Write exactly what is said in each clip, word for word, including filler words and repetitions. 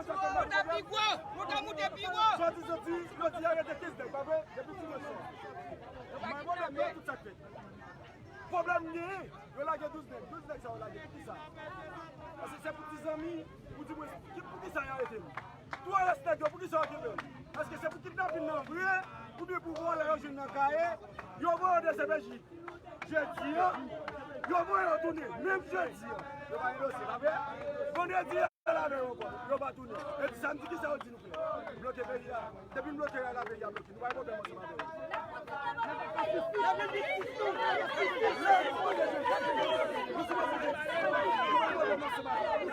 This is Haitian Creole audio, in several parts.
Moute pi wo! Moute, moute pi wo! Swadizan di, yo di arete kenz nèg, pa vre? Depi dimanch swa. Mwen, mwen, mwen, tout sa k fèt. Pwoblèm genyen, yo lage douz nèg. Douz nèg sa yo lage, poukisa? Èske se pou ti zanmi, pou di mwen, ki, poukisa yo arete m? Twa rès nèg yo, poukisa yo kenbe m? Èske se pou kidnapin nan vre, oubyen pou vòlè yo jwenn nan kaye, yo voye yo D C P J? Jedi an, yo voye yo tounen. Menm jedi an, yo pa gen dosye, pa vre? Vandredi an, la menm ankò, yo pa tounen. Epi samdi, kisa yo di nou fè? Bloke peyi a. Depi n bloke la, peyi a bloke. Nou pa gen pwoblèm ansanm avè yo.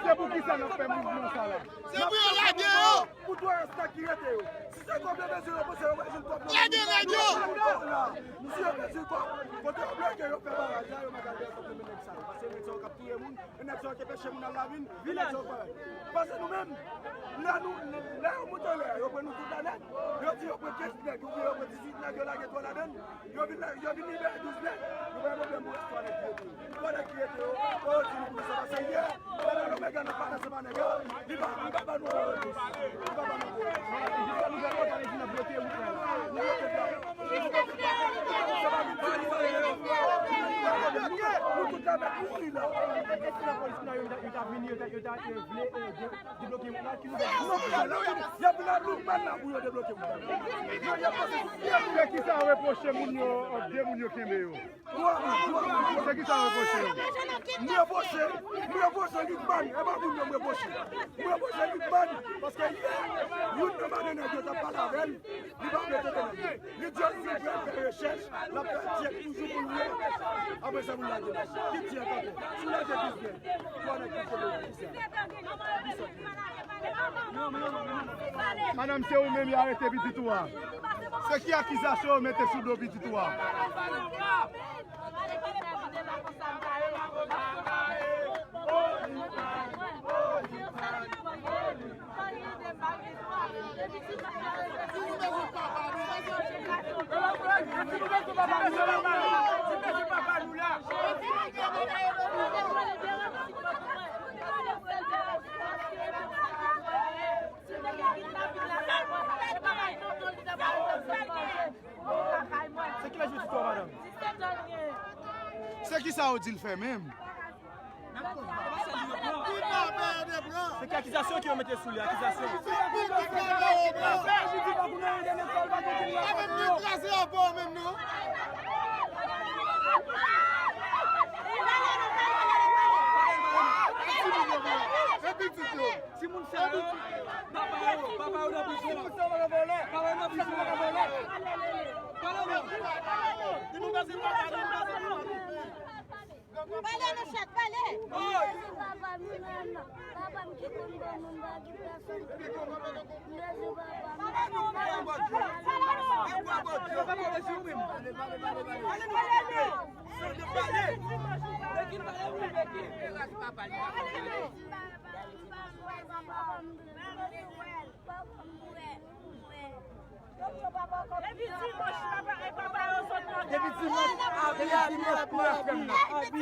Se pou kisa n ap fè mouvman sa la? Se pou yo lage yo! Pou twa rès nèg ki rete yo. Si se kòb yo bezwen, yo panse yo va jwenn kòb nan lage nèg yo! Si yo bezwen kòb, kote yo bloke, yo fè baraj la, yo pa ka fè kòb nan men nèg sa yo. Paske nèg sa yo k ap touye moun, e nèg sa yo te peche moun al lavin, e nèg sa yo pa. Paske nou menm, lè nou, lè yo monte anlè, yo pran nou tout la nèt, yo di yo pran kenz nèg, oubyen yo pran dizuit nèg, yo lage twa ladann, yo vin la, yo vin libere douz nèg, nou pa gen pwoblèm pou twa nèg ki rete yo. Twa nèg ki rete yo, yo di nou pou nou sa pase yè, lè nou mega nan pale se pa nèg yo, li pa, li pa ba nou repons, li pa ba nou repons. Jiska nouvèl òd, ale di n ap bloke wout la. Nou bloke la. Nou tout la mèt mouri la. E si lapolis nan yo, yo ta, yo ta vini, yo ta, yo ta, eh, vle, eh, de-, debloke wout la, ki nou... Y ap vin ak loukman la pou yo debloke wout la. Yo, y ap pase sou pye nou. Se kisa yo repwoche moun yo, de moun yo kenbe yo? Se kisa yo repwoche yo? M repwoche, m repwoche Lucmane, e pa moun yo m repwoche. M repwoche Lucmane, paske yè, youn nan madanm nèg yo t ap pale avè l, li pa vle tande nèg yo. Li di yo li pral fè rechèch, l ap fè tchèk toujou pou l wè. Apre sa, pou l lage. Ki tchèk ankò? Si w lage biznis, twa nèg ki kenbe w, kisa? Madanm, se ou menm y arete pitit ou a. Se ki akizasyon yo mete sou do pitit ou a? Se kilè jodi twa, madanm? Se kisa yo di l fè menm? Se ki akizasyon ke yo mete sou li, akizasyon. Timoun sa yo, papa yo, papa yo nan prizon. Papa yo nan prizon. Pale non. Di nou pase papa nou, pase papa nou. Pale non, chat, pale. Papa m, papa m kite m ban moun pa gen pèsonn. M bezwen papa m. Pale, pale, pale, pale. Depi dimanch, depi dimanch, pou yo fè m nan. Abi.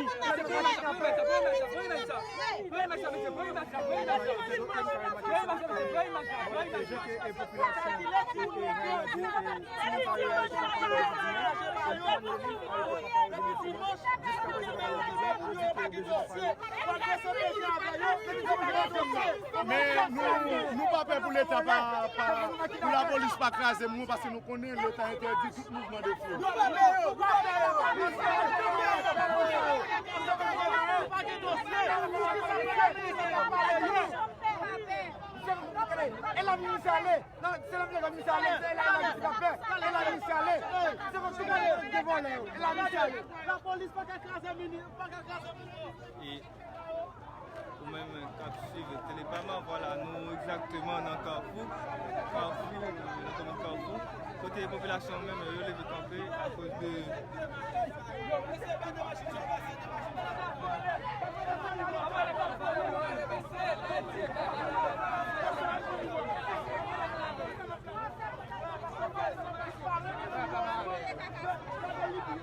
Men nou, nou pa pè pou Leta pa, pa, pou lapolis pa kraze moun, paske nou konnen Leta entèdi tout mouvman de fou. E la minis ale. Non, se la minis ale. Se la minis ale. Se konn sou gade de vòlè yo. E la minis ale. Lapolis pa ka kraze minis, pa ka kraze minis. E ou menm k ap swiv Tele Palma, vwala, nou egzakteman nan Kafou. Kafou, nan komin Kafou. Kote popilasyon menm, yo leve kanpe akoz de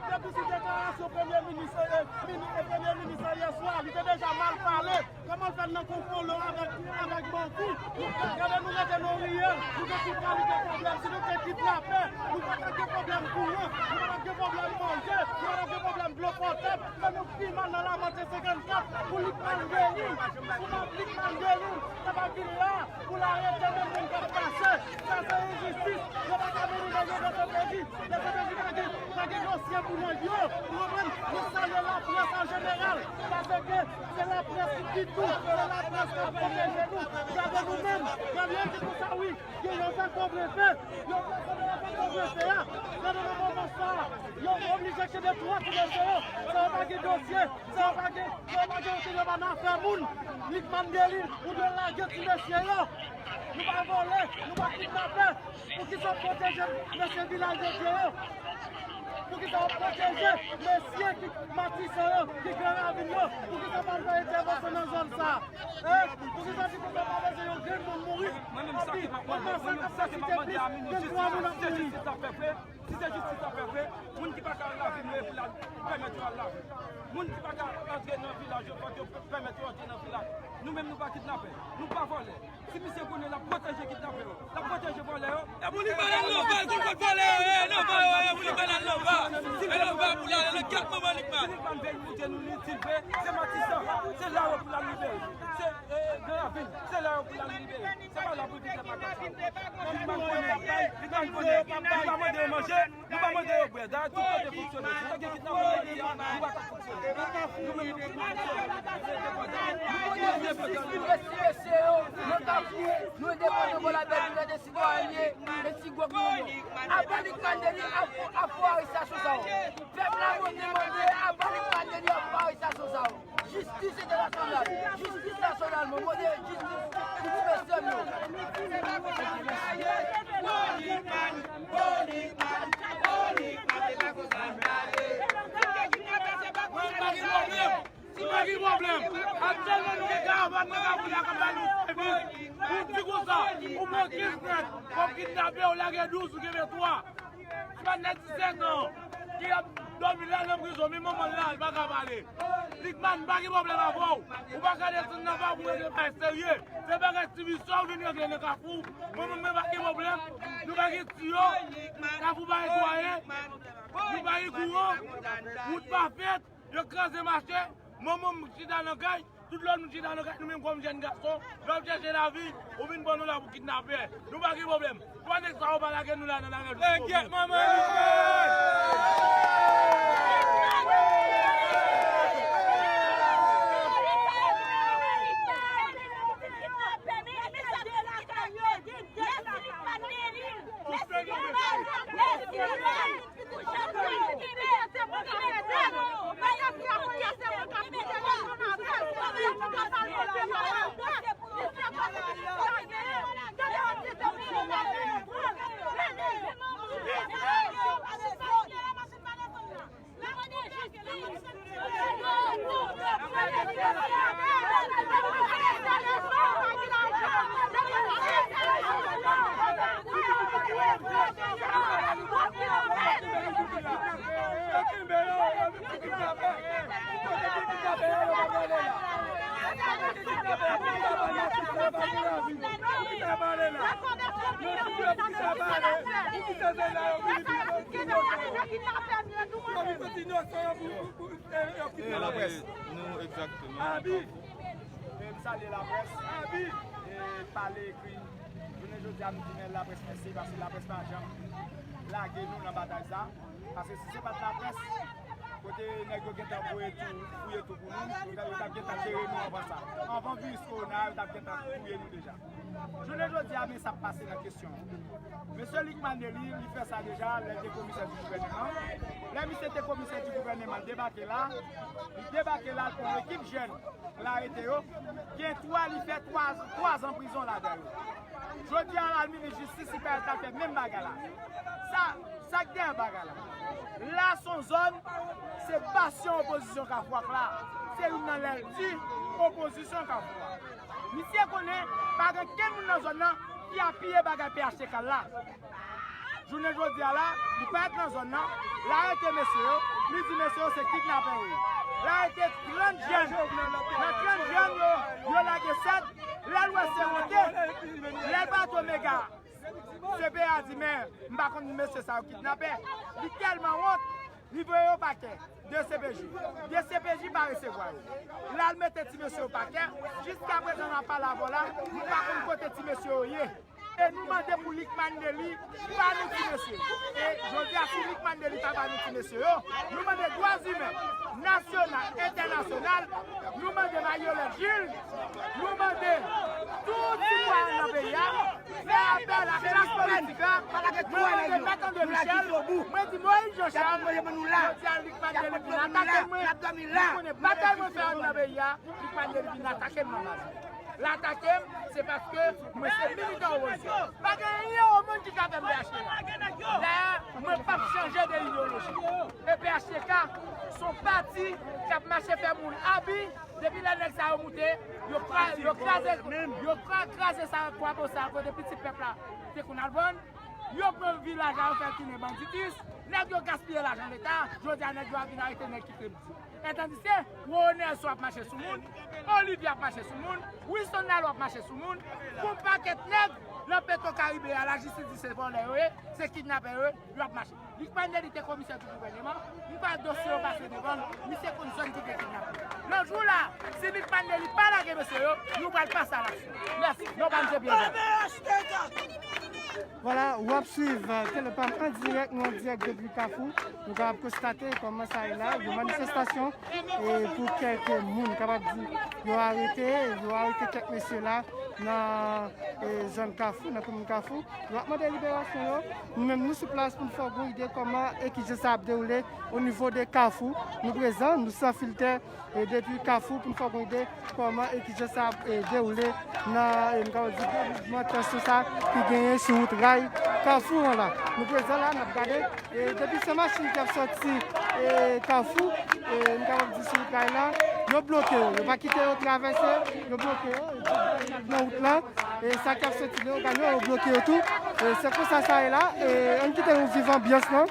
Depi sou deklarasyon premye minis, eh, mini-, eh, premye minis la yè swa, li te deja mal pale. Kòman l fè nan konfo Avèk, avèk manti, nou, gade nou rete nan riyèl, nou gen tout kalite pwoblèm. Si nou te kidnapè, nou pa t ap gen pwoblèm kouran, nou pa t ap gen pwoblèm manje, nou pa t ap gen pwoblèm dlo potab, men nou pi mal nan lamanti senkannkat pou Lucmane Guerin, pou Lucmane Guerin, sa pa vin la pou l arete menm moun k ap pase. Sa se enjistis, yo pa ka vini nan yon D C P J, D C P J pa gen, pa gen dosye pou nèg yo, ou konprann? Nou salye laprès an jeneral, paske se laprès ki tou, se laprès k ap pwoteje nou. Gade nou menm, gade yo ki pou sa wi. Gen yon fè kòb refe, yo fè kòb refe a. Gade nan moman sa a, yo oblije kenbe twa ti mesye yo. Sa yo pa gen dosye, sa yo pa gen, sa yo pa gen okenn yo pa nan afè moun. Lucmane Guerin, ou dwe lage ti mesye yo. Nou pa vòlè, nou pa kidnapè. Poukisa w pwoteje mesye Vilaj de Dye yo? Poukisa w pwoteje mesye ki Matisan yo, ki Gran Ravin yo? Poukisa w pa al fè entèvansyon nan zòn sa a? Hein? Poukisa w di konsa pa bezwen yon grenn moun mouri? Epi, pandan sa k ap pasite plis, venntwa moun ap mouri. Si se jistis n ap fè vre, moun ki pa ka al ravin yo epi l al pèmèt yo al ravin. Moun ki pa ka antre nan vilaj yo, fòk yo pèmèt yo antre nan vilaj. Nou menm nou pa kidnapè, nou pa vòlè. Si misye konnen l ap pwoteje kidnapè yo, l ap pwoteje vòlè yo. E pou li pa al Nova, l konn kot vòlè yo ye, Nova yo ye, pou li pa al Nova. E Nova pou l ale nan kèk moman li pa. Si li pa vle montre nou li itil vre, se Matisan, se la yo pou l al libere. Se, e, Gran Ravin, se la yo pou l al libere. Se pa la pou l vin fè makak sa. Li pa konnen, li pa konnen, li pa mande yo manje. Nou pa mande yo bwè, dayè tout kote fonksyone. Si te gen kidnapè jodi a, nou pa t ap fonksyone. Nou menm nou fonksyone. Nou konnen se sis mil mesye yo nan Kafou, nou endepandan bò labè, nou rete sitwayen, e ti gwòg nou yo. Avan Lucmane Guerin, ap fè arestasyon sa yo. Pèp la mande, mande, avan Lucmane Guerin, ap fè arestasyon sa yo. Jistis entènasyonal, jistis nasyonal, mwen mande jistis pou ti mesye m yo. Mwen pa gen pwoblèm. Mwen pa gen pwoblèm. Aktyèlman, nou gen karavàn nan Kafou la k ap ba nou sèvis. Pou di konsa, ou pran kenz nèg, w ap kidnape, w lage douz, ou kenbe twa. Se pa nèg disèt an ki ap dòmi la nan prizon, men manman l la, li pa ka pale. Lucmane, m pa gen pwoblèm avè w. Ou pa ka desann nan pa pou regle bagay serye. Se bagay ti misyon w vin regle nan Kafou. Mwen menm, mwen pa gen pwoblèm. Nou pa gen tiyo. Kafou pa netwaye. Nou pa gen kouran. Wout pa fèt. Yo kraze mache. Manman m chita nan kay. Tout lòt moun chita nan kay nou menm kòm jèn gason, lè w ap chèche lavi, ou vin pran nou la pou kidnapè. Nou pa gen pwoblèm. Twa nèg sa yo pa lage nou la nan lari a. Enkyèt manman li. Laprès, nou egzakteman. Abi. E, m salye laprès. Abi. E, pale, ekri. Jounen jodi a, nou di men laprès mèsi, paske laprès pa janm lage nou nan batay sa. Paske si se pa t laprès, kote nèg yo gentan voye tou, fouye tou pou nou, yo t ap, yo t ap gentan tere nou anvan sa. Anvan viris kowona a, yo t ap gentan touye nou deja. Jounen jodi a, men sa k pase nan kesyon an. Mesye Lucmane Guerin, li fè sa deja, lè l te komisè di gouvèneman. Lè misye te komisè di gouvèneman, l debake la, li debake la, l pran yon ekip jèn, l arete yo. Gen twa, li fè twa, twa zan prizon ladan yo. Jodi a la, l minis jistis, li parèt la fè menm bagay la. Sa, sa k dèyè bagay la? La, s on zòn, se basyon opozisyon Kafou ak la. Se youn nan lèl di opozisyon Kafou a. Misye konnen pa gen kenn moun nan zòn nan ki apiye bagay P H T K la. Jounen jodi a la, li parèt nan zòn nan, l arete mesye yo, li di mesye yo se kidnapè yo ye. L arete trant jèn. Nan trant jèn yo, yo lage sèt, Omega, C P A di, men m pa konn mesye sa yo kidnapè. Li tèlman wont, li voye yo pakè. D C P J. D C P J pa resevwa yo. L al mete ti mesye yo pakè. Jiskaprezan n ap pale avè w la, nou pa konn kote ti mesye yo ye. E nou mande pou Lucmane Dely ba nou ti mesye. E jodi a, si Lucmane Dely pa ba nou ti mesye yo, nou mande dwa imen nasyonal, entènasyonal, nou mande Marie-Hélène Gilles, nou mande tout sitwayen nan peyi a, fè apèl a klas politik la. Mwen mande Mèt André Michel, mwen di Moïse Jean Charles, jodi a Lucmane Dely vin atake mwen, nou konnen batay mwen fè anndan peyi a, Lucmane Dely vin atake m nan baz. L atake m, se paske mwen se militan opozisyon. Pa gen anyen o monn ki ka fè m P H T K. Dayè, mwen p ap chanje de ideyoloji. E P H T K, se yon pati k ap mache fè moun abi. Depi lè nèg sa yo moute, yo kra-, yo kraze, yo kra-, kraze sa kwabo sa kote pitit pèp la te konn al vann. Yo pran vilaj la, yo fè tounen banditis. Nèg yo gaspiye lajan leta. Jodi a, nèg yo ap vin arete nèg ki kredi. Etandike, Ronelson ap mache sou moun, Olivier ap mache sou moun, Wilson Lalo ap mache sou moun, yon pakèt nèg nan Petro Caribe a, lajistis di se vòlè yo ye, se kidnapè yo ye, yo ap mache. Lucmane Dely te komisè di gouvèneman, m kwè dosye yo pase devan l, misye konn zòn ki gen kidnapè. Lòt jou la, si Lucmane Dely pa lage mesye yo, nou pral pase a laksyon. Mèsi. Non, pa misye byen fè. Vwala, w ap swiv, euh, Tele Pam an dirèk, nou an dirèk depi Kafou. Nou kapab konstate kòman sa ye la, yon manifestasyon, e pou kèk moun kapab di, yo arete, yo arete kèk mesye la nan, e, zòn Kafou, nan komin Kafou. Yo ap mande liberasyon yo. Nou menm, nou sou plas pou n fè w gon ide kòman e kijan sa ap dewoule o nivo de Kafou. Nou prezan, nou san filtè, e depi Kafou pou n fè w gon ide kòman e kijan sa ap, e, dewoule nan, e, m kapab di, mouvman tansyon sa ki genyen sou wout ray Kafou an la. Nou prezan la, n ap gade, e, depi se machin ki ap sòti, e, Kafou, e, m kapab di sou wout ray la, yo bloke yo. Yo pa kite yo travèse, yo bloke yo, e, nan wout la. E sa k ap soti nan ògàn yo, yo bloke yo tou. E se konsa sa ye la. E ann kite nou viv anbyans lan.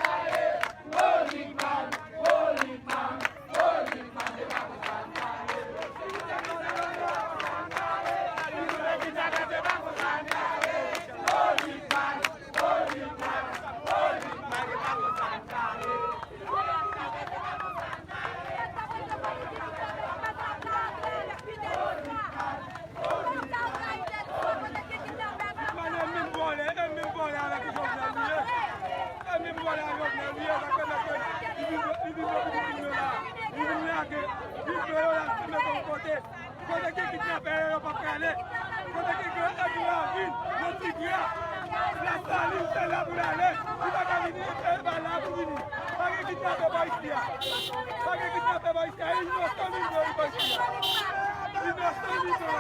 Mane menm vòlè, e menm vòlè avèk Jovenel li ye. E menm vòlè avèk Jovenel li ye, sa fè mèt li vin, li vin nan kote nou la. Li vin lage, li fè yo la, li met yon kote. Kote ki kidnapè yo, yo p ap prale. Kote ki gen èd ravin, nan Tigra, Lasalin, se la pou l ale. Li pa ka vini, e pa la pou vini. Pa gen kidnapè bò isi a. Pa gen kidnapè bò isi a. Inosan moun yo bò isi a. Inosan moun yo.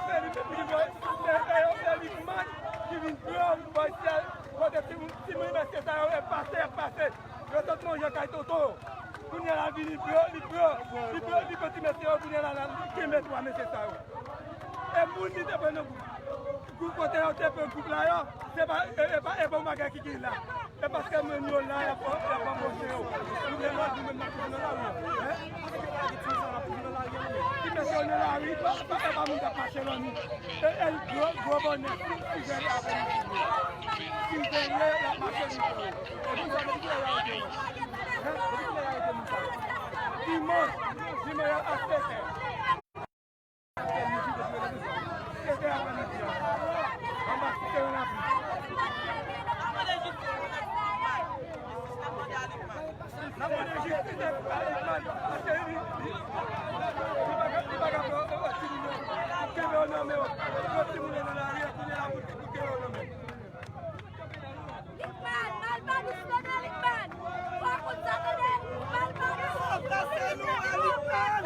Se li menm ki voye, se, se, se Lucmane ki vin pran bò isi a, kote timoun, timoun mesye sa yo, y ap pase, y ap pase. Yo sot manje kay tonton yo. Kounye a la vini pran, li pran, li pran, li pran ti mesye yo, kounye a la, la, li kenbe twa mesye sa yo. E moun li te pran nan gwoup, gwoup kote yo te pran gwoup la yo, se pa, e, e pa, e pa yon bagay ki gen la. E paske menm yo la, y ap, y ap anboche yo. Nou menm, nou menm, n ap toujou nan lari a. Hein? Ki mesye yo nan lari, pa, pa, pa moun k ap mache lòni. E, e gwo, gwo bònè, sizè aprèmidi. Sizè, y ap mache nou. E pou sa, depi kilè y arete yo? Hein? Depi kilè y arete moun sa yo? Dimanch, dimanch a sèt è. Lucmane, Malpanis, tande Lucmane. Fò w konn sa, tande. Malpanis, Lucmane. Malpanis, Lucmane.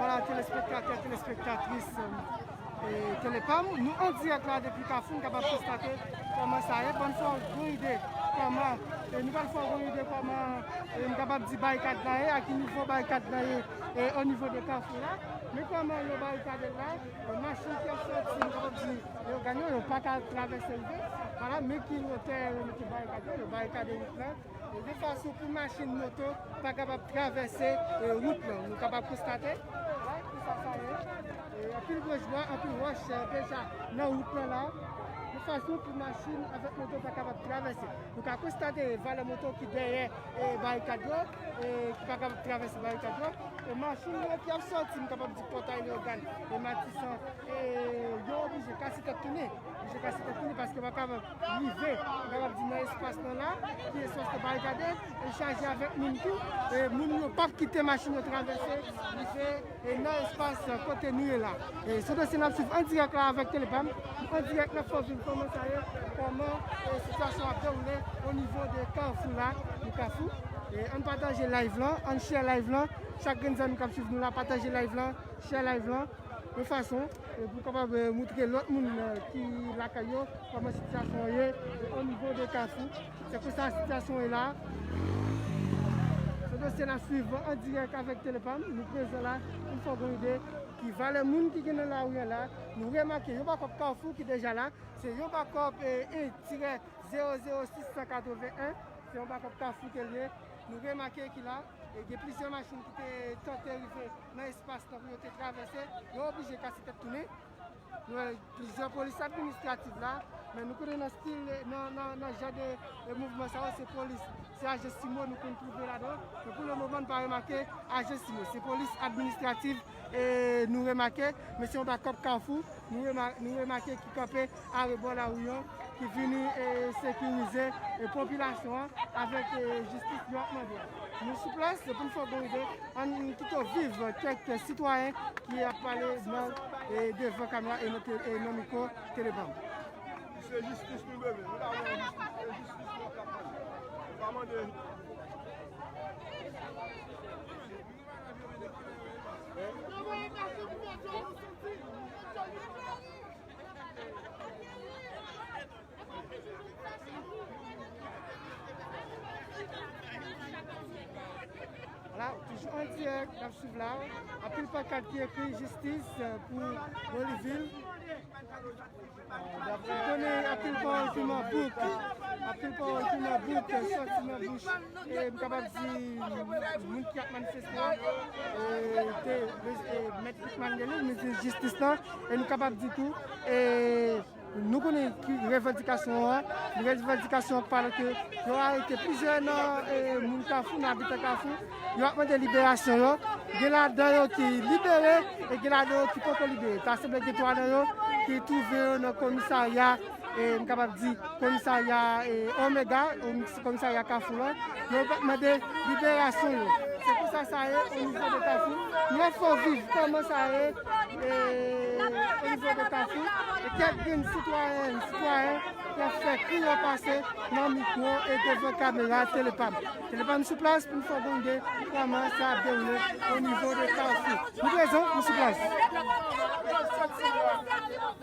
Vwala, telespektatè, telespektatris, e, Telepam, nou an dirèk la depi Kafou, nou kapab konstate kòman sa ye. Ban n fè w yon ide kòman, e, nou pral fè w yon ide kòman, e, nou kapab di barikad la ye, a ki nivo barikad la ye, e, o nivo de Kafou la. Men kòman yo barikade l la, e, machin ki ap sòti, nou kapab di, yo gade yo, yo pa ka travèse rive. Vwala, men ki wotè yo mete barikad yo, yo barikade wout la. E de fason pou machin, moto pa kapab travèse, e, wout lan. Nou kapab konstate, la, pou sa, sa ye. E, anpil branch bwa, anpil wòch, e, deja nan wout lan la. De fason pou machin avèk moto pa kapab travèse. Nou ka konstate valè moto ki dèyè, e, barikad yo, e, ki pa kapab travèse barikad yo. E machin yo ki ap sòti, m kapab di Pòtay Leyogàn, e Matisan, e yo oblije kase tèt tounen. Oblije kase tèt tounen paske yo pa kapab rive, m kapab di nan espas lan la, ki espas te barikade, e chaje avèk moun tou. E moun yo p ap kite machin yo travèse, rive, e nan espas kote nou ye la. E se dosye n ap swiv an dirèk la avèk Telepam. An dirèk nan Fòviv, kòman sa ye, kòman, e, sitiyasyon ap dewoule o nivo de Kafou la, de Kafou. E ann pataje live lan, ann share live lan. Chak grenn zanmi k ap swiv nou la, pataje live lan, share live lan, yon fason, e, pou kapab, e, moutre lòt moun, e, ki lakay yo, kòman sitiyasyon an ye, e, o nivo de Kafou. Se konsa sitiyasyon ye la. Se dosye n ap swiv an dirèk avèk Telepam. Nou prezan la, pou n fè w gon ide ki valè moun ki gen nan lari an la. Nou remake yon bakòp Kafou ki deja la. Se yon bakòp, e, en tirè zewo zewo sis san katreven en. Se yon bakòp Kafou ke l ye. Nou remake ki la. E gen plizyè machin ki te tante rive nan espas lan pou yo te travèse. Yo oblije kase tèt tounen. Nou wè plizyè polis administrativ la, men nou konnen nan stil, nan, nan, nan jan de, de mouvman sa yo, se polis, se ajan simo nou konn twouve ladan. Men pou le moman, nou pa remake ajan simo. Se polis administrativ, e, nou remake, men se yon bakòp Kafou, nou rema-, nou remake ki kanpe arebò lari an, ki vini, e, sekirize, e, popilasyon an avèk, e, jistis yo ap mande a. Nou sou plas, se pou n fè w gon ide. Ann kite w viv kèk sitwayen ki ap pale nan, e, devan kamera e nan te-, e nan mikwo Telepam. Se jistis nou bezwen. Nou pa bezwen jistis. Se jistis nou ap mande. Nou pa mande. Vwala, toujou an dirèk, n ap swiv la. Anpil pankart ki ekri jistis, e, pou Bolivil. Ou konnen anpil pawòl ki manbouk, anpil pawòl ki manbouk, e, sòti nan bouch, e, m kapab di, moun ki ap manifeste yo, e, te, e, mèt Lucmane Guelil, minis jistis lan, e nou kapab di tou, e, nou konnen ki revandikasyon an, revandikasyon an pale ke yo arete plizyè nan, e, moun Kafou, nan abitan Kafou, yo ap mande liberasyon yo. Gen ladan yo ki libere, e gen ladan yo ki poko libere. Ta sanble gen twa nan yo ki twouve yo nan komisarya, e, m kapab di, komisarya, e, Omega, komisarya Kafou lan. Yo mande liberasyon yo. Se konsa sa ye o nivo de Kafou. Nou ap fè w viv kòman sa ye, e, o nivo de Kafou. E kèk grenn sitwayèn, sitwayen k ap fè kri yo pase nan mikwo e devan kamera Telepam. Telepam sou plas pou n fè w gon ide kòman sa ap dewoule o nivo de Kafou. Nou prezan, nou sou plas.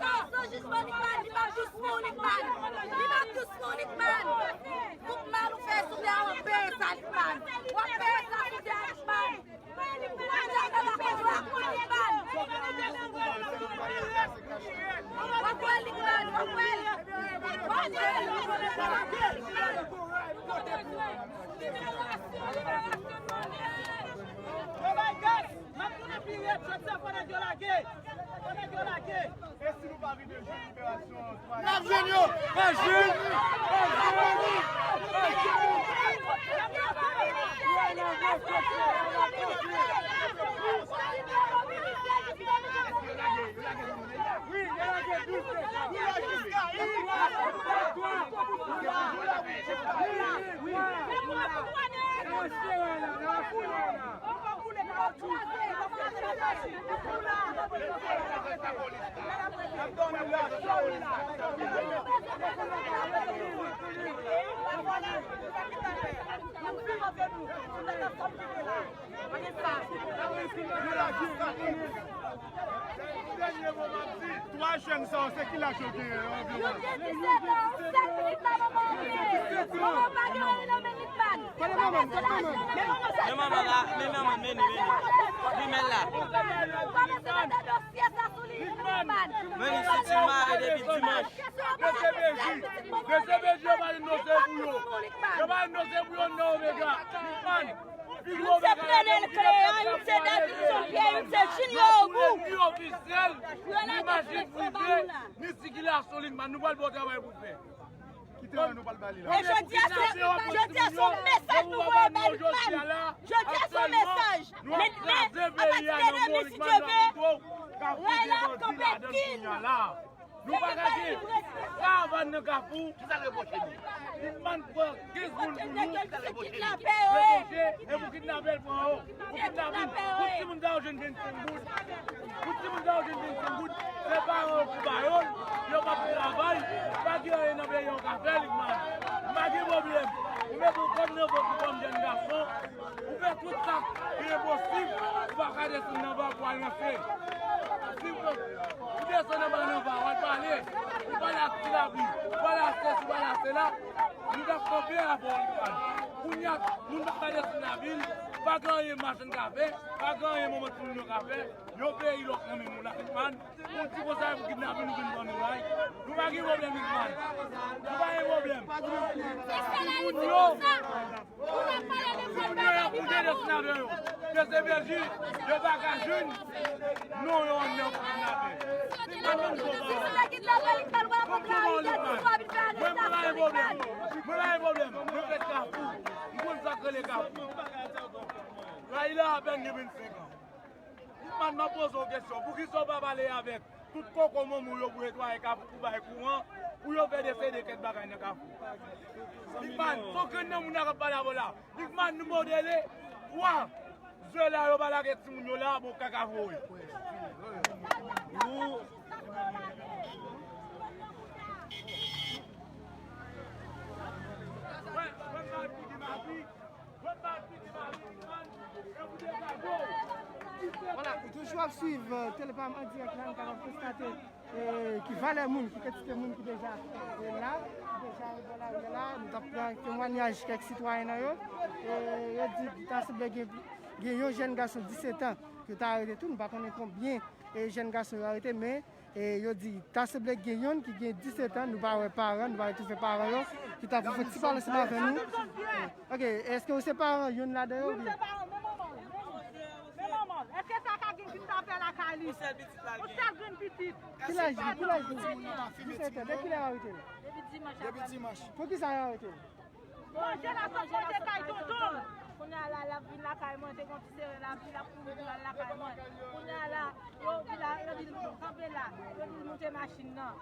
Li pa jis pou Lucmane, li pa jis pou Lucmane. Li pa jis pou Lucmane. Lucmane, ou N ap jwenn yo! N ap jwenn! N ap jwenn! N ap jwenn! Twa jèn sa yo, se ki laj yo genyen anviwon? Yo gen disèt an, sèt minit la, manman an vini. Manman pa gen anyen nan men Litman. Men manman la, men manman, men li, men li. Li men la. Pa mete nan dosye sa sou li, Litman. Men li, si ti mare depi dimanch. D C P J, D C P J, yo pa vin nose pou yo. Yo pa vin nose pou yo nan Omega. Litman. Youn se prene l klè a, youn se David Jean-Pierre, youn se Junior Ogou. Ni ofisyèl, ni machin prive, ni sikilasyon Litman. Nou pral gen yon travay pou fè. Ki teren nou pral ba li la? E jodi a se, jodi a se yon mesaj nou voye bay Litman. Jodi a se yon mesaj. Men, men, anpati de demen, si Dye vle, ray la ap kanpe kin. Nou pa ka gen karavàn nan Kafou. Kisa k repwoche nou? Litman pran kenz moun pou nou. Kisa k repwoche nou? Repwoche, e pou kidnapè l pran yo. Pou kidnapè. Pou timoun sa yo jwenn vennsenk goud. Pou timoun sa yo jwenn vennsenk goud. Se paran yo ki ba yo l. Yo p ap travay. Pa gen anyen nan peyi a yo ka fè, Litman. M pa gen pwoblèm. Ou mete w kòm nan vant ou kòm jèn gason. Ou fè tout sa ki enposib, ou pa ka desann nan va pou al nan syèl. Si ou, ou desann anba nan va, w al pale, ou pale ak Ti Lavi, ou pale ak sesi, ou pale ak sela, nou t ap kanpe avè w, Litman. Kounye a, moun pa ka desann lavil, pa gen anyen machann ka fè, pa gen anyen manman timoun yo ka fè, yon peyi lòk nan men nou la, Litman. Yon ti konsa pou kidnape nou vin pran nou la wi. Nou pa gen pwoblèm, Litman. Nou pa gen pwoblèm. Timoun yo, timoun yo y ap moute nan kidnapè yo. D C P J, yo pa ka jwenn non yo anndan pou kidnapè. Litman, menm jan w pa wè. Kòman w, Litman? Mwen, mwen pa gen pwoblèm. Mwen pa gen pwoblèm. Mwen fèt Kafou. M konn sa k rele Kafou. Ray la apèn gen vennsenk an. Litman, m ap poze w kesyon. Poukisa w pa pale avèk tout koko manman w yo pou netwaye Kafou, pou bay kouran, pou yo fè desede kèk bagay nan Kafou? Litman, se yon grenn nan moun nan k ap pale avè w la. Litman, nou modele twa zye la, yo pa lage timoun yo la, bon, kaka voye. Vwala, nou toujou ap swiv, euh, Tele Pam an dirèk la, nou kapab konstate, euh, ki valè moun, ki kantite moun ki deja, euh, la, ki deja bò lari a la. Nou t ap pran temwayaj kèk sitwayen nan yo. Euh, yo di ta sanble gen, gen yon jèn gason disèt an ke ta arete tou, nou pa konnen konbyen, euh, jèn gason yo arete, men E yo di, ta sanble gen yonn ki gen disèt an, nou pa wè paran, nou pa retwouve paran yo, ki ta pou fè ti pale ansanm avè nou. Ok, èske ou se paran yonn ladan yo oubyen? Wi, m se paran, men manman, men manman. Men manman, èske sa ka gen kidnapè lakay li? Yon sèl pitit la l gen. Yon sèl grenn pitit. Ki laj li? Ki laj li? Disèt an. De kilè yo arete l? Depi dimanch. Depi dimanch. Poukisa yo arete l? Manje la sot manje kay tonton l. Kounye a la, l ap vin lakay mwen, te gon ti sere l ap vin, l ap kouri pou l al lakay mwen. Kounye a la, yo di la, yo di l kanpe la, yo di l moute machin nan.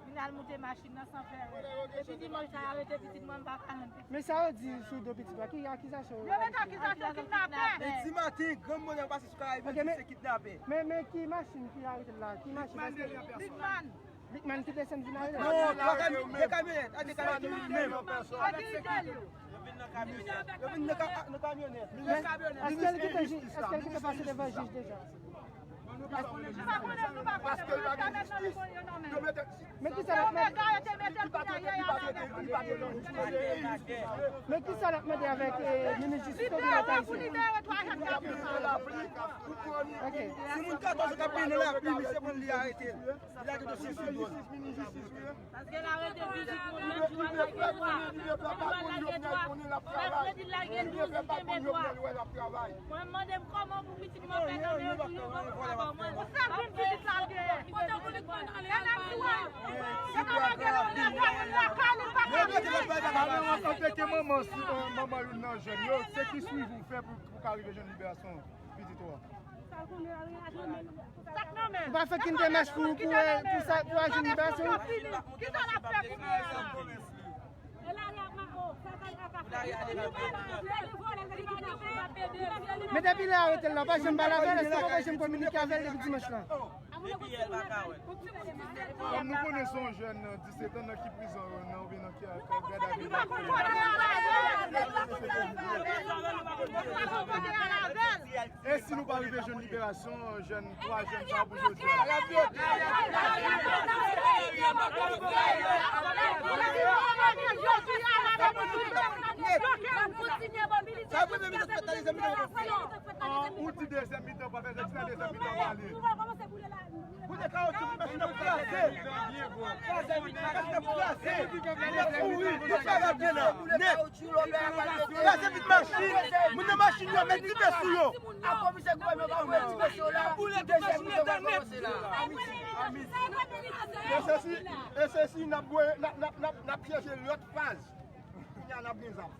Vin al moute machin nan san fè rèd. Depi dimanch sa, y arete pitit mwen, m pa ka jwenn pitit. Men sa yo di sou do pitit la, ki akizasyon yo? Yo met akizasyon kidnapè. Depi maten, granmoun yo pase sou Karayib, yo di se kidnapè. Men, men ki machin ki arete l la? Ki machin? Big Man. Big Man ki desann vin arete l? Non, twa kamyon, de kamyonèt, a de kamyonèt. Yo vin nan kamyonèt. Yo vin nan ka-, nan kamyonèt. Men, èske l kite jij, èske l kite pase devan jij deja? Nou pa konnen, nou pa konnen. Paske l pa gen jistis. Yo mete Men kisa l ap mande? Men kisa l ap mande avèk, eh, minis jistis? Li pè pou libere twa jèn gason sa yo. Ok. Si moun katòz yo k ap benyen nan lapli, misye pran li arete l. Li lage dosye sou do l. Paske l arete dizuit moun, menm jou a lage twa. Li pral lage Mèt la gen douz, li kenbe twa. Mwen mande m kòman pou pitit mwen fè nan men yo, tou yo ban m twa ban mwen. Ou fè vin pitit la l genyen. Kote pou li pran ale al bay la? Yo mete lòt bay bagay. Antanke manman, si, euh, manman youn nan jèn yo, se ki swivi w fè pou, pou ka rive jwenn liberasyon pitit ou a? Ou pa fè okenn demach pou, pou, pou sa, pou al jwenn liberasyon? Men depi lè yo arete l la, ou pa janm pale avè l, èske ou pa janm kominike avè l depi dimanch lan? Kòm nou konnen se yon jèn, euh, disèt an nan ki prizon yo nan oubyen nan ki, euh, gadavi. E si nou pa rive jwenn liberasyon, euh, jèn, twa jèn sa pou jodi a? An, ou di dezyèm mitan pa fèt, èske nan dezyèm mitan pa ale? Kote kawotchou pou machin nan kraze? Kraze vit machin nan pou kraze. Yo kouri, yo fè rad gen nan nèt. Kraze vit machin. Moun nan machin yo met dife sou yo. E se si, e se si n ap voye, n ap, n ap, n ap, n ap chèche lòt faz. Kounye a n ap gen zam.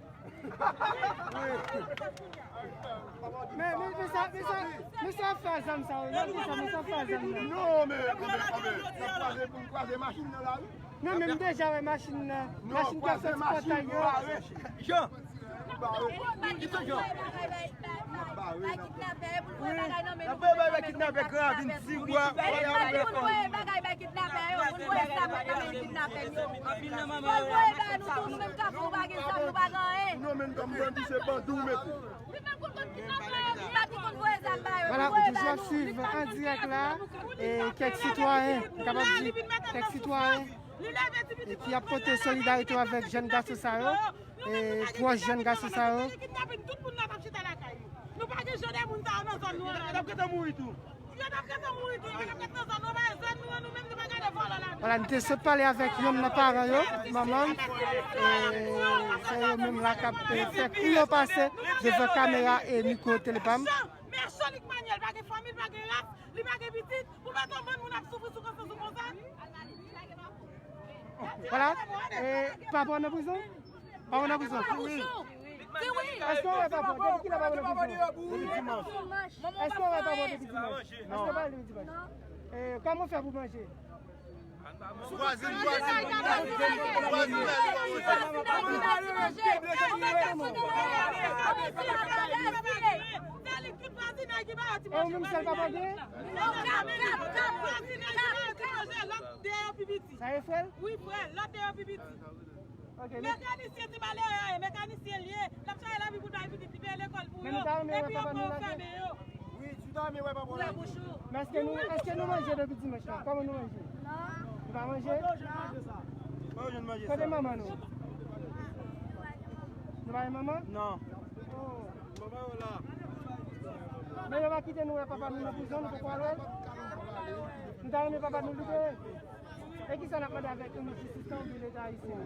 Men, men, men sa, men sa, men sa fè zam sa yo, men sa, men sa fè zam nan. Non, men, men, men, n ap kwaze, pou n kwaze machin nan lari. Non, men m deja wè machin nan, machin k ap soti pòtay yo. Jan. Bare. Ki se Jan? Bare. Wi. N ap voye bagay bay kidnapè, gran ravin, Tibwa. Voye bagay bay kidnapè yo, moun voye sa pou nan men kidnapè yo. Fò l voye bay nou tou, nou menm Kafou, nou pa gen zam, nou pa gen anyen. Nou menm kòm bandi, se bandi w mete. Li menm konn kidnapè yo, li pa ki konn voye zam ba yo. Vwala, ou toujou ap swiv an dirèk la, e kèk sitwayen, m kapab di, kèk sitwayen, e ki ap pote solidarite yo avèk jèn gason sa yo, e pwòch jèn gason sa yo. Nou pa gen jan de moun sa yo nan zòn nou an. Yo t ap gentan mouri tou. Yo t ap gentan mouri tou. Yo t ap gentan zòn nou, pa zòn nou an, nou menm nou pa gade vòlò la. Vwala, nou te sot pale avèk yonn nan paran yo, manman, e se yo menm la k ap, e, fè kri yo pase devan kamera e mikwo Tele Pam. Mechan, mechan Lik Manyèl, pa gen fanmi, pa gen ras, li pa gen pitit, pou mete yon bann moun ap soufri sou konsyans ou konsa. Vwala, e papa w nan prizon? Papa w nan prizon? Wi. Èske w wè papa w? Depi kilè papa w nan prizon? Depi dimanch. Èske w wè papa w depi dimanch? Èske w pale depi dimanch? E kòman w fè pou manje? Vwazin, vwazin, vwazin, vwazin. E ou menm sèl papa w gen? Sa e frè l? Wi, frè l, lòt de yo pi piti. Ok, men mekanisyen ti malere a ye, mekanisyen l ye, l ap chache lavi pou l bay pitit li, peye lekòl pou yo, epi yo pran yo fèmen yo. Wi, si w ta renmen wè papa w la. Men èske nou, èske nou manje depi dimanch la? Kòman nou manje? Non. Nou pa manje? Kote manman nou? Nou pa gen manman? Non. Oh. Men yo pa kite nou wè papa nou nan prizon, nou poko al wè l? Nou ta renmen papa nou libere? E kisa n ap mande avèk nou, jistis la oubyen Leta ayisyen?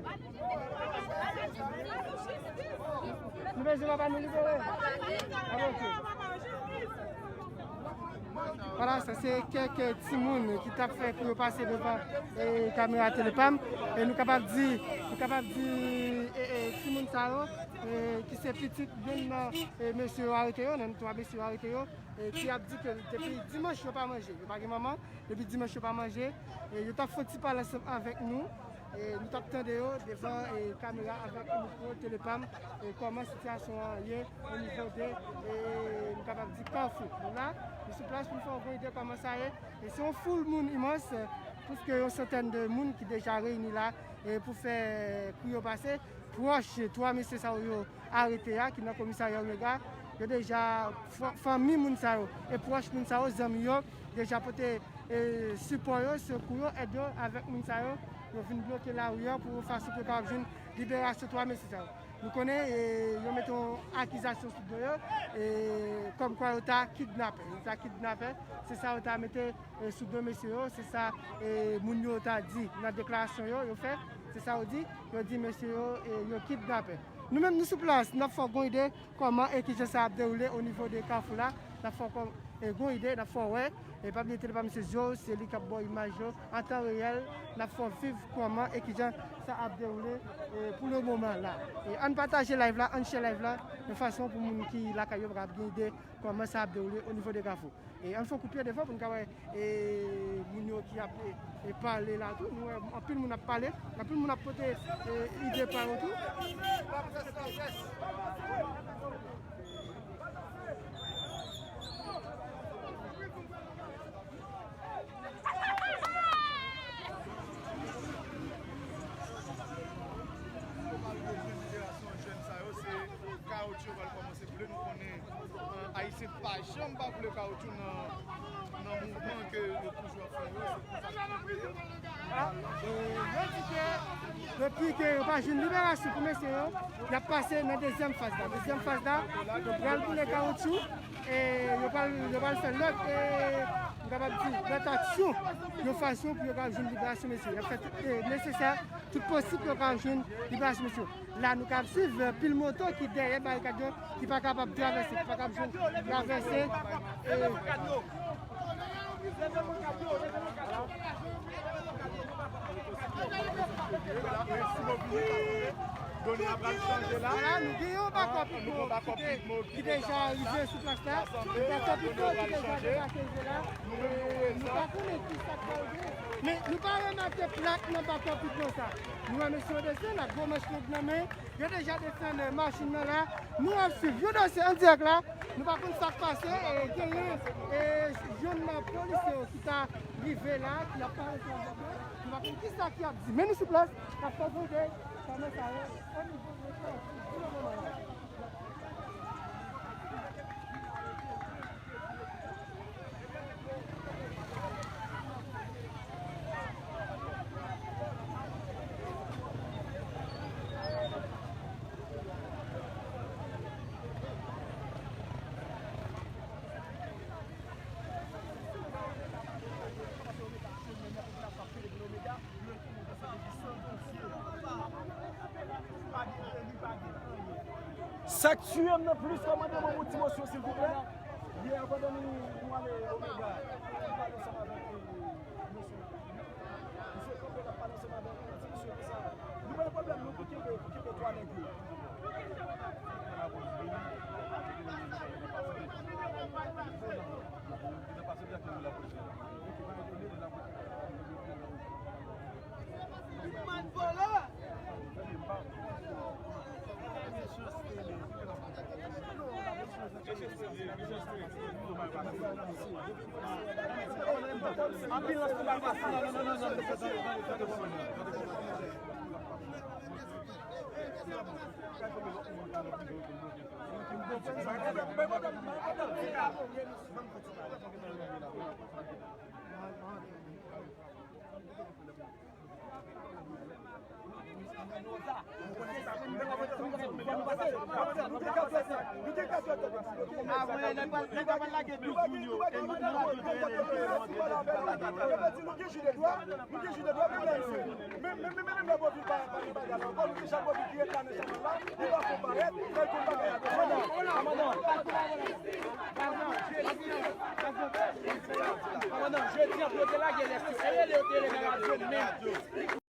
Nou bezwen papa nou libere. Ah, ok. Vwala, sa se kèk, eh, timoun ki t ap fè kri yo pase devan, eh, kamera Tele Pam. E nou kapab di, nou kapab di, eh, eh, timoun sa yo, eh, ki se pitit yonn nan, eh, mesye yo arete yo, nan twa mesye yo arete yo, eh, ki ap di ke depi dimanch yo pa manje, yo pa gen manman. Depi dimanch yo pa manje, e yo t ap fè yon ti pale ansanm avèk nou. E nou t ap tande yo devan, e, kamera avèk mikwo Tele Pam, e kòman sitiyasyon an ye o nivo de, e, nou kapab di Kafou. Nou la, nou sou plas pou n fè yon gwo ide kòman sa ye. E se yon foul moun imans, e, plis ke yon santèn de moun ki deja reyini la, e pou fè kri yo pase. Pwòch twa mesye sa yo, yo arete a, ki nan komisarya Omega, yo deja, fa-, fanmi moun sa yo e pwòch moun sa yo, zanmi yo, deja pote, e, sipò yo, sekou yo, èd yo avèk moun sa yo. Yo vin bloke lari a pou yon fason pou yo kapab jwenn liberasyon twa mesye sa yo. Nou konnen, e, yo mete yon akizasyon sou do yo, e, kòmkwa yo ta kidnapè. Yo ta kidnapè, se sa yo ta mete, e, sou do mesye yo, se sa, e, moun yo ta di nan deklarasyon yo, yo fè. Se sa yo di, yo di mesye yo, e, yo kidnapè. Nou menm nou sou plas, n ap fè w gon ide kòman e kijan sa ap dewoule o nivo de Kafou la. N ap fè w kò-, e, gon ide, n ap fè w wè. E pa bliye Telepa Mesye Zo, se li k ap ba w imaj yo an tan reyèl. N ap fè w viv kòman e kijan sa ap dewoule, e, pou le moman la. E ann pataje live la, ann share live la, yon fason pou moun ki lakay yo kapab gen ide kòman sa ap dewoule o nivo de Kafou. E ann fè yon kout pye devan pou n ka wè, e, moun yo ki ap, e, e, pale la tou. Nou wè anpil moun ap pale, anpil moun ap pote, e, ide pa yo tou. Yo pral jwenn liberasyon jèn sa yo, se kawotchou yo pral kòmanse boule. Nou konnen, e, Ayisyen pa janm pa boule kawotchou nan, nan mouvman ke yo toujou ap fè yo. Se pou sa. A, e, yo di ke depi ke yo pa jwenn liberasyon pou mesye yo, y ap pase nan dezyèm faz la. Dezyèm faz la, yo pral boule kawotchou, e yo pral, yo pral fè lòt, e, m kapab di, lòt aksyon, yon fason pou yo ka jwenn liberasyon mesye yo. Y ap fè tout, e, nesesè, tout posib pou yo ka jwenn liberasyon mesye yo. La, nou ka ap swiv, e, pil moto ki dèyè barikad yo, ki pa kapab travèse, ki pa kapab jwenn travèse. E, Vwala, nou gen yon bakòp Pitbull ki de-, ki deja rive sou plas la. Yon bakòp Pitbull ki deja debake rive la. E nou pa konnen ki sa k pral gen. Men nou pa remake plak nan bakòp Pitbull sa. Nou wè mesye yo desann ak gwo manch long nan men. Yo deja desann, e, machin nan la. Nou ap swiv yon dosye an dirèk la. Nou pa konn sa k pase. E, genyen, e, youn nan polisye yo ki ta rive la, ki ap pale sou radyo. Nou pa konn ki sa ki ap di. Men nou sou plas, n ap fè gade kòman sa ye o nivo de Kafou pou le moman la. Sa k tiye m nan plis, kòmandan, ban m yon ti mosyon, silvouplè. Yè, pandan nou, nou ale Omega, nou pale ansanm avèk, e, mesye. Misye kanpe l ap pale ansanm avèk yon ti mesye konsa. Nou pa gen pwoblèm, nou, pou kenbe, pou kenbe twa nèg yo. Kòmandan, jodi a pou yo te lage lès yo, e rele yo te rele nan radyo menm.